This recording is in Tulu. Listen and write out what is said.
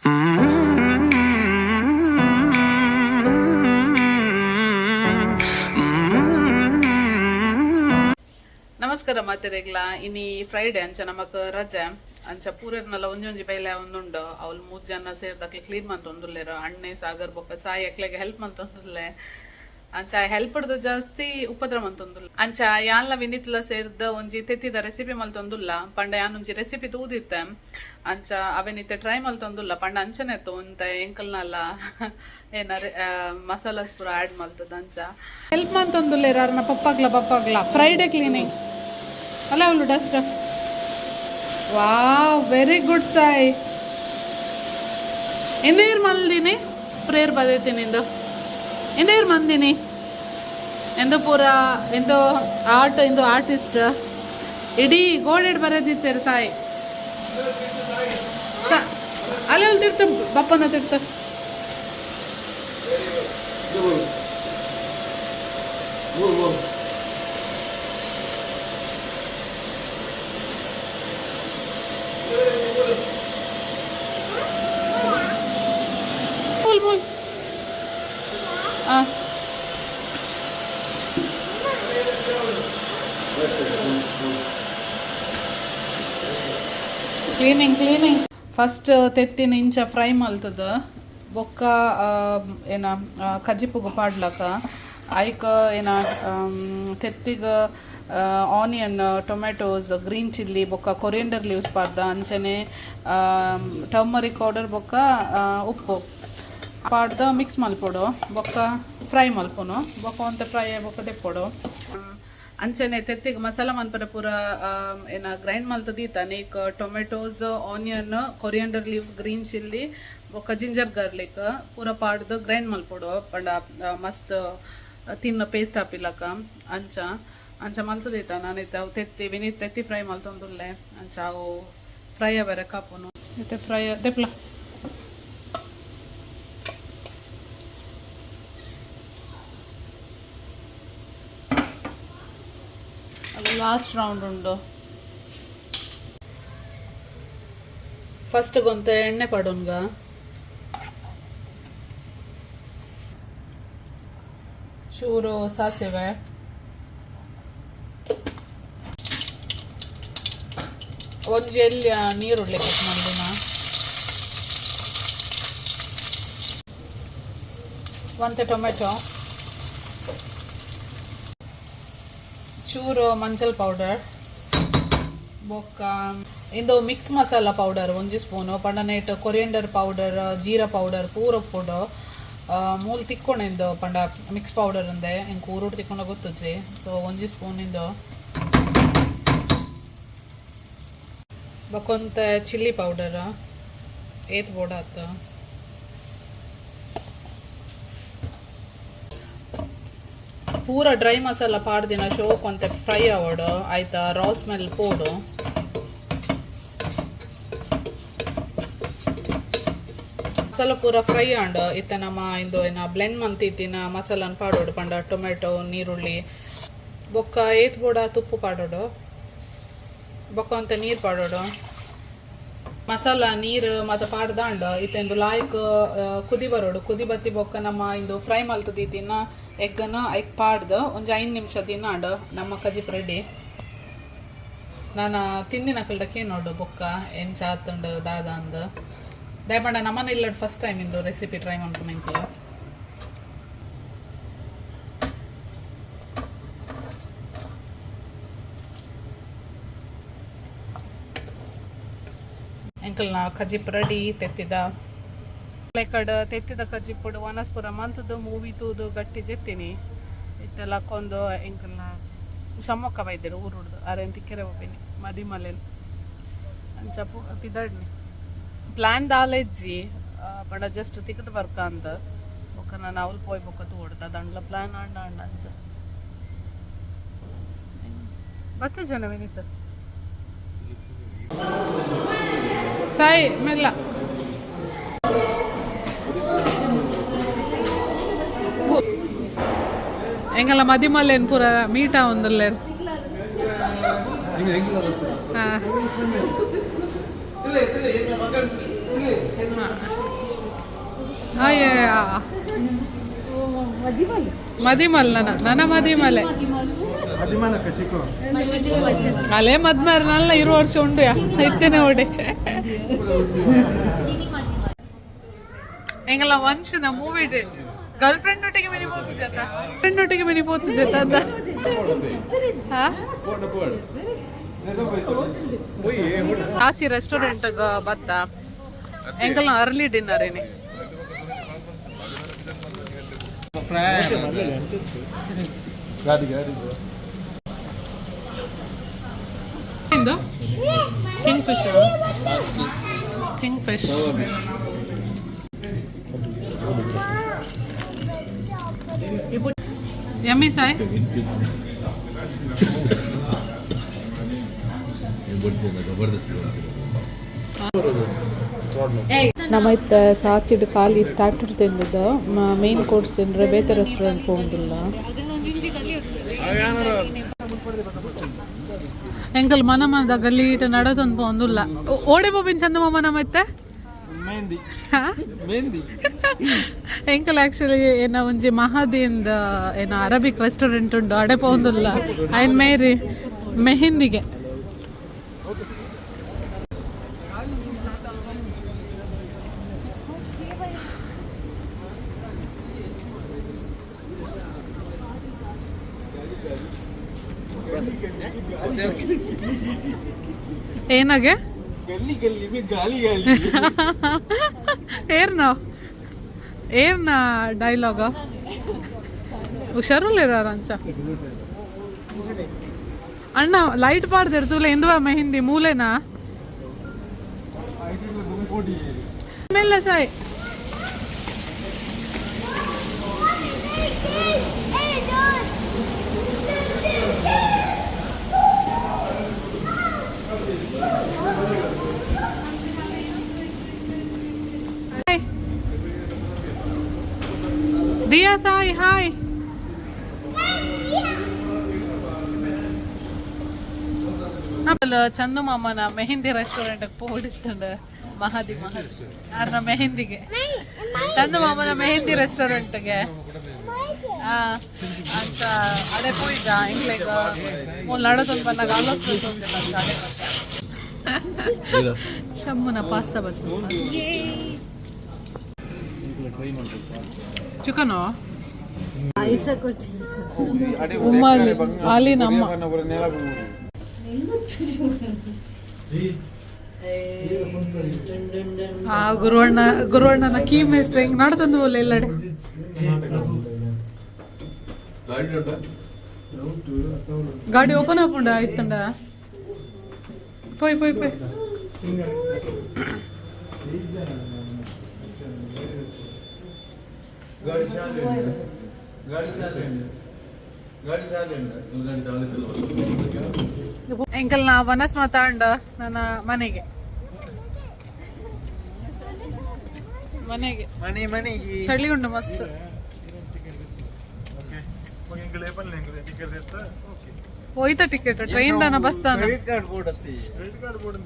ನಮಸ್ಕಾರ ಮಾತೆರೆಗ್ಲ. ಇನಿ ಫ್ರೈಡೆ, ಅಂಚ ನಮಕ್ ರಜೆ. ಅಂಚ ಪೂರೆರ್ನಲ ಒಂಜೊಂಜಿ ಬೇಲೆ ಒಂದುಂಡು. ಅವ್ಲು ಮೂಜ್ ಜನ ಸೇರ್ದಕ್ಲೆ ಕ್ಲೀನ್ ಮಂತೊಂದುಲ್ಲೆರ್. ಅಣ್ಣೆ, ಸಾಗರ್ ಬೊಕ್ಕ ಸಾಯಿ ಅಕ್ಲೆಗ್ ಹೆಲ್ಪ್ ಮಂತೊಂದುಲ್ಲೆ. ಅಂಚ ಹೆಲ್ಪ್ ಡ್ದು ಜಾಸ್ತಿ ಉಪದ್ರ ಮಂತೊಂದುಲ್ಲ. ಅಂಚ ಯಾನ್ಲ ವಿನಿತ್ಲ ಸೇರ್ದ್ ಒಂಜಿ ತೆತ್ತಿದ ರೆಸಿಪಿ ಮಲ್ತೊಂದುಲ್ಲ. ಪಂಡ ಯಾನ್ ಒಂಜಿ ರೆಸಿಪಿ ತೂದಿತ್ತೆ, ಅಂಚ ಅವೆನಿತ್ತೆ ಟ್ರೈ ಮಲ್ತೊಂದುಲ್ಲ. ಪಂಡ ಅಂಚನೆ ಒಂತೆ ಎಂಕಲ್ನಲ್ಲ ಏನಾರ ಮಸಾಲಾಸ್ ಪೂರ ಆಡ್ ಮಲ್ತದ ಅಂಚ ಹೆಲ್ಪ್ ಮಂತೊಂದುಲ್ಲೆರ್ ಅರ್ನ ಪಪ್ಪಾಗ್ಲ ಪಪ್ಪಾಗ್ಲ. ಫ್ರೈಡೆ ಕ್ಲೀನಿಂಗ್ ಅಲ್ಲ ಅವಳು. Dust. Wow, very good Sai. ಎಂದೇರ್ ಮಲ್ದಿನಿ ಪ್ರೇಯರ್ ಬದೈತಿನಿಂದು ಎಂದೇರ್ ಮಂದಿನಿ ಎಂದು ಪೂರ ಎಂದೋ ಆರ್ಟ್ ಇಂದು ಆರ್ಟಿಸ್ಟ್ ಇಡೀ ಗೋಡೆಡ್ ಬರೆದಿತ್ತೇರು ಸಾಯಿ. ಅಲ್ಲಿ ತಿರ್ತ ಬಪ್ಪನ ತಿರ್ತ. ಬೋಲ್ ಬೋಲ್. ಆ ಕ್ಲೀನಿಂಗ್ ಕ್ಲೀನಿಂಗ್. ಫಸ್ಟ್ ತೆತ್ತಿನ ಇಂಚ ಫ್ರೈ ಮಲ್ತದ ಬೊಕ್ಕ ಏನ ಕಜಿಪುಗು ಪಾಡ್ಲಕ. ಐಕ್ ಏನ ತೆತ್ತಿಗ್ ಆನಿಯನ್, ಟೊಮೆಟೊಸ್, ಗ್ರೀನ್ ಚಿಲ್ಲಿ ಬೊಕ್ಕ ಕೊರಿಯಂಡರ್ ಲೀವ್ಸ್ ಪಾಡ್ದ. ಅಂಚನೆ ಟರ್ಮರಿಕ್ ಪೌಡರ್ ಬೊಕ್ಕ ಉಪ್ಪು ಪಾಡ್ದ ಮಿಕ್ಸ್ ಮಲ್ಪೊಡು. ಬೊಕ್ಕ ಫ್ರೈ ಮಲ್ಪೊನು. ಬೊಕ್ಕ ಒಂತೆ ಫ್ರೈ ಬೊಕ್ಕ ದೆಪ್ಪೊಡು. ಅಂಚನೆ ತೆತ್ತಿಗೆ ಮಸಾಲ ಮನ್ಪರೆ ಪೂರ ಏನ ಗ್ರೈಂಡ್ ಮಲ್ತ್ ದೀತ. ನೀಕ್ tomatoes, onion, coriander leaves, green chilli ಬೊಕ್ಕ ಜಿಂಜರ್ ಗಾರ್ಲಿಕ್ ಪೂರ ಪಾಡ್ದು ಗ್ರೈಂಡ್ ಮಲ್ಪೊಡು. ಪಂಡ ಮಸ್ತ್ ತಿನ್ನ ಪೇಸ್ಟ್ ಆಪಿಲಕ ಅಂಚ ಅಂಚ ಮಲ್ತ್ ದೀತ. ನಾನು ಇತ್ತೆ ಅವು ತೆತ್ತಿ, ವಿನೀತ್ ತೆತ್ತಿ ಫ್ರೈ ಮಲ್ತೊಂದುಲ್ಲೆ. ಅಂಚ ಅವು ಫ್ರೈ ಅವರೆ ಕಾಪುನು. ಇತ್ತೆ ಫ್ರೈ ದೆಪ್ಲ. ಅದು ಲಾಸ್ಟ್ ರೌಂಡ್ ಉಂಡು. ಫಸ್ಟ್ ಗೊಂತೆ ಎಣ್ಣೆ ಪಡೋನ್ಗ. ಚೂರು ಸಾಸಿವೆ. ಒಂಜಿ ಎಲ್ಯ ನೀರುಳ್ಳಿ ಕಟ್ ಮಲ್ದಿನ. ಒಂತೆ ಟೊಮೆಟೊ, ಚೂರು ಮಂಜಲ್ ಪೌಡರ್, ಬೊಕ್ಕ ಇಂದು ಮಿಕ್ಸ್ ಮಸಾಲ ಪೌಡರ್ ಒಂಜಿ ಸ್ಪೂನು. ಪಂಡ ಕೊರಿಯಂಡರ್ ಪೌಡರ್, ಜೀರಾ ಪೌಡರ್ ಪೂರ ಉಪ್ಪುಡು. ಮೂಲು ತಿಕ್ಕೊಂಡು ಇಂದು ಪಂಡ ಮಿಕ್ಸ್ ಪೌಡರ್ ಉಂದೆ. ಎಂಕ್ ಊರುಡು ತಿಕ್ಕೊಂಡ ಗೊತ್ತುಜ್ಜಿ. ಸೊ ಒಂಜಿ ಸ್ಪೂನ್ ಇಂದು. ಬೊಕ್ಕ ಚಿಲ್ಲಿ ಪೌಡರ್ ಏತ್ ಬೋಡಾತ. ಪೂರ ಡ್ರೈ ಮಸಾಲ ಪಾಡ್ದಿನ ಶೋಕ್ ಒಂತೆ ಫ್ರೈ ಆವಡು. ಆಯ್ತಾ ರಾ ಸ್ಮೆಲ್ ಪೋಡು. ಮಸಾಲ ಪೂರ ಫ್ರೈ ಆಂಡ್. ಇತ್ತೆ ನಮ್ಮ ಇಂದು ಏನ ಬ್ಲೆಂಡ್ ಮಂತಿತ್ತಿನ ಮಸಾಲನ್ ಪಾಡೋಡು. ಪಂಡ ಟೊಮೆಟೊ, ನೀರುಳ್ಳಿ. ಬೊಕ್ಕ ಏತ್ ಬೋಡ ತುಪ್ಪು ಪಾಡೋಡು. ಬೊಕ್ಕ ಒಂತೆ ನೀರು ಪಾಡೋಡು. ಮಸಾಲ ನೀರು ಮತ್ತು ಪಾಡ್ದಾಂಡ್. ಇತ್ತೆ ಇಂದು ಲಾಯ್ಕ್ ಕುದಿ ಬರೋಡು. ಕುದಿ ಬತ್ತಿ ಬೊಕ್ಕ ನಮ್ಮ ಇಂದು ಫ್ರೈ ಮಲ್ತದಿತ್ತಿನ ಎಗ್ಗನ್ನು ಐಕ್ ಪಾಡ್ದು ಒಂಜಿ 5 ನಿಮಿಷ ತಿನ್ನಾಂಡ್ ನಮ್ಮ ಕಜಿಪ್ ರೆಡಿ. ನಾನು ತಿಂದಿನ ಕಲ್ಡಕ್ಕೆ ನೋಡು ಬೊಕ್ಕ ಎಂಚ ಆತುಂಡು ದಾದ ಅಂದ್. ದಯಪಂಡ ನಮ್ಮನೆ ಇಲ್ಲಡ್ ಫಸ್ಟ್ ಟೈಮ್ ಇಂದು ರೆಸಿಪಿ ಟ್ರೈ ಮನ್ಪುನ ಎಂಕುಲು. ಎಂಕಲ್ನ ಕಜಿಪ್ ರೆಡಿ ತೆತ್ತಿದ. ಲೆಕ್ಕಡ್ ತೆತ್ತಿದ ಕಜಿಪುಡು ವನಸ್ಪುರ ಮಂತದ್ದು ಮೂವಿ ತೂದು ಗಟ್ಟಿ ಜೆತ್ತಿನಿ. ಇತ್ತೆಲ್ಲ ಕೊಂದು ಎಂಕಲ್ನ ಶಮೊಕ್ಕ ಬೈದೆರ್ ಊರುಡ್ದು. ಅರೆನ್ ತಿಕ್ಕೆರೆ ಪೋಪಿನಿ ಮದಿಮಲೆನ್. ಅಂಚ ಪಿದಡ್ನಿ. ಪ್ಲಾನ್ ದಾಲ ಇಜ್ಜಿ. ಪಂಡ ಜಸ್ಟ್ ತಿಕ್ಕದ ಬರ್ಕ ಅಂದ್. ಬೊಕ್ಕ ನಾನು ಅವ್ಲು ಪೋಯ್ ಬೊಕ್ಕ ತೂವೊಡು ದಾದಂಡ್ಲ ಪ್ಲಾನ್ ಆಂಡ ಆಂಡ ಅಂಚ. ಬತ್ತೆ ಜನ ವಿನೀತ್ ಸಾಯಿ ಮೆಲ್ಲ. ಎಂಗಲ ಮದಿಮಲ್ಲೇನ್ ಪೂರ ಮೀಟ ಒಂದುಲ್ಲೇರ್. ಅಯ್ಯ, ಮದಿಮಲ್ ನನ್ನ ನನ್ನ ಮದಿಮಲೆ. ಅಲೆ ಮದ್ಮೇಲೆ ನಲ್ಲ ಇರು ವರ್ಷ ಉಂಡು ಯಾ ಇತ್ತೇನೆ ಓಡಿ. ಎಂಗಲ ವಂಶನ ಮೂವಿ ಗರ್ಲ್ ಫ್ರೆಂಡ್ ಒಟ್ಟಿಗೆ ಮಿನಿ ಪೋತಿದ್ದ, ಫ್ರೆಂಡ್ ಒಟ್ಟಿಗೆ ಮಿನಿ ಪೋತಿದ್ದ ಅಂತ. ಹಾ, ಆಚಿ ರೆಸ್ಟೋರೆಂಟ್ ಬತ್ತ. ಎಂಕಲ್ನ ಅರ್ಲಿ ಡಿನ್ನರ್ ಏನಿ. ಇಂದು king fish, king fish. Yummy Sai. ನಮ್ಮ ಇತ್ತ ಸಾಚಿಡ್ ಖಾಲಿ ಸ್ಟಾರ್ಟರ್ ತಿಂದದ್ದು, ಮೇನ್ ಕೋರ್ಸ್ ತಿಂದ್ರೆ ಬೇತೆ ರೆಸ್ಟೋರೆಂಟ್ ಹೋಗಿಲ್ಲ. ಎಂಕಲ್ ಮನ ಮನದ ಗಲೀಟ ನಡತೊಂದು ಪೋಂದುಲ್ಲ. ಓಡೆ ಪೋಪಿನ ಚಂದ ಮಾಮ ನಮ್ಮ ಇತ್ತೆ. ಮೆಹಂದಿ, ಮೆಹಂದಿ. ಎಂಕಲ್ ಆಕ್ಚುಲಿ ಏನ ಒಂಜಿ ಮಹದಿಯಿಂದ ಏನ ಅರಬಿಕ್ ರೆಸ್ಟೋರೆಂಟ್ ಉಂಡು, ಅಡೆ ಪೋಂದುಲ್ಲ. ಐನ್ ಮೇರಿ ಮೆಹಿಂದಿಗೆ. ಏನಾಗೆ? ಗಲ್ಲಿ ಗಲ್ಲಿ ಮೇ ಗಾಲಿ ಗಾಲಿ. ಏರ್ನ ಏರ್ನ ಡೈಲಾಗ? ಹುಷಾರುಲ್ಲಿರ ಅಂಚ. ಅಣ್ಣ, ಲೈಟ್ ಪಾಡ್ದಿರ್ ತೂಲೆ. ಇಂದುವ ಮೆಹಿಂದಿ ಮೂಲೆನಾ ಮೆಲ್ಲ ಸಾಯ್. ಹಾಯ್ ದಿಯಾ ಸಾಯ್, ಹಾಯ್. ಆಮೇಲೆ ಚಂದು ಮಾಮನ ಮೆಹಂದಿ ರೆಸ್ಟೋರೆಂಟ್ ಪೋಡಿಸ್ತಂಡ. ಮಹದಿ ಮಹದಿ ಯಾರನ್ನ ಮೆಹಂದಿಗೆ, ಚಂದು ಮಾಮನ ಮೆಹಂದಿ ರೆಸ್ಟೋರೆಂಟ್ಗೆ ಅಂತ ಅಡೆ ಪೋಯಿದ. ಎಂಗ್ಲೆಗ್ ಮೂಲ ನಡತೊಂದು ಬಂದಾಗ ಆಲೋಚನೆ ಅಡೆ. ಶಮ್ಮುನ ಪಾಸ್ತಾ ಬರ್ತದೆ. ಚಿಕನು ಉಮ್ಮಲಿ ಅಲ್ಲಿ ನಮ್ಮ. ಆ ಗುರುವಣ್ಣ, ಗುರುವಣ್ಣನ ಕೀ ಮೆಸ್ ಹೆಂಗ್ ನಡ್ತಂದು ಬೋಲೆ ಎಲ್ಲಡೆ. ಗಾಡಿ ಓಪನ್ ಆಪುಂಡ ಇತ್ತಂಡ. ಪೋಯ್ ಪೋಯ್ ಪೋಯ್. ಗಾಡಿ ಚಾಲು, ಗಾಡಿ ಚಾಲು, ಗಾಡಿ ಚಾಲು. ಎಂಕಲ್ ನಾ ವನಸ್ ಮಾತಾಂಡ ನನ್ನ ಮನೆಗೆ ಮನೆಗೆ. ಮನೆ ಮನೆಗೆ. ಚಳಿ ಉಂಡು ಮಸ್ತ್. ಹೋಯ್ತಾ ಟಿಕೆಟ್? ಟ್ರೈನ್ ದಾನ, ಬಸ್ ದಾನ? ಕ್ರೆಡಿಟ್ ಕಾರ್ಡ್ ಬೋರ್ಡ್ ಅತ್ತಿ, ಕ್ರೆಡಿಟ್ ಕಾರ್ಡ್ ಬೋರ್ಡ್.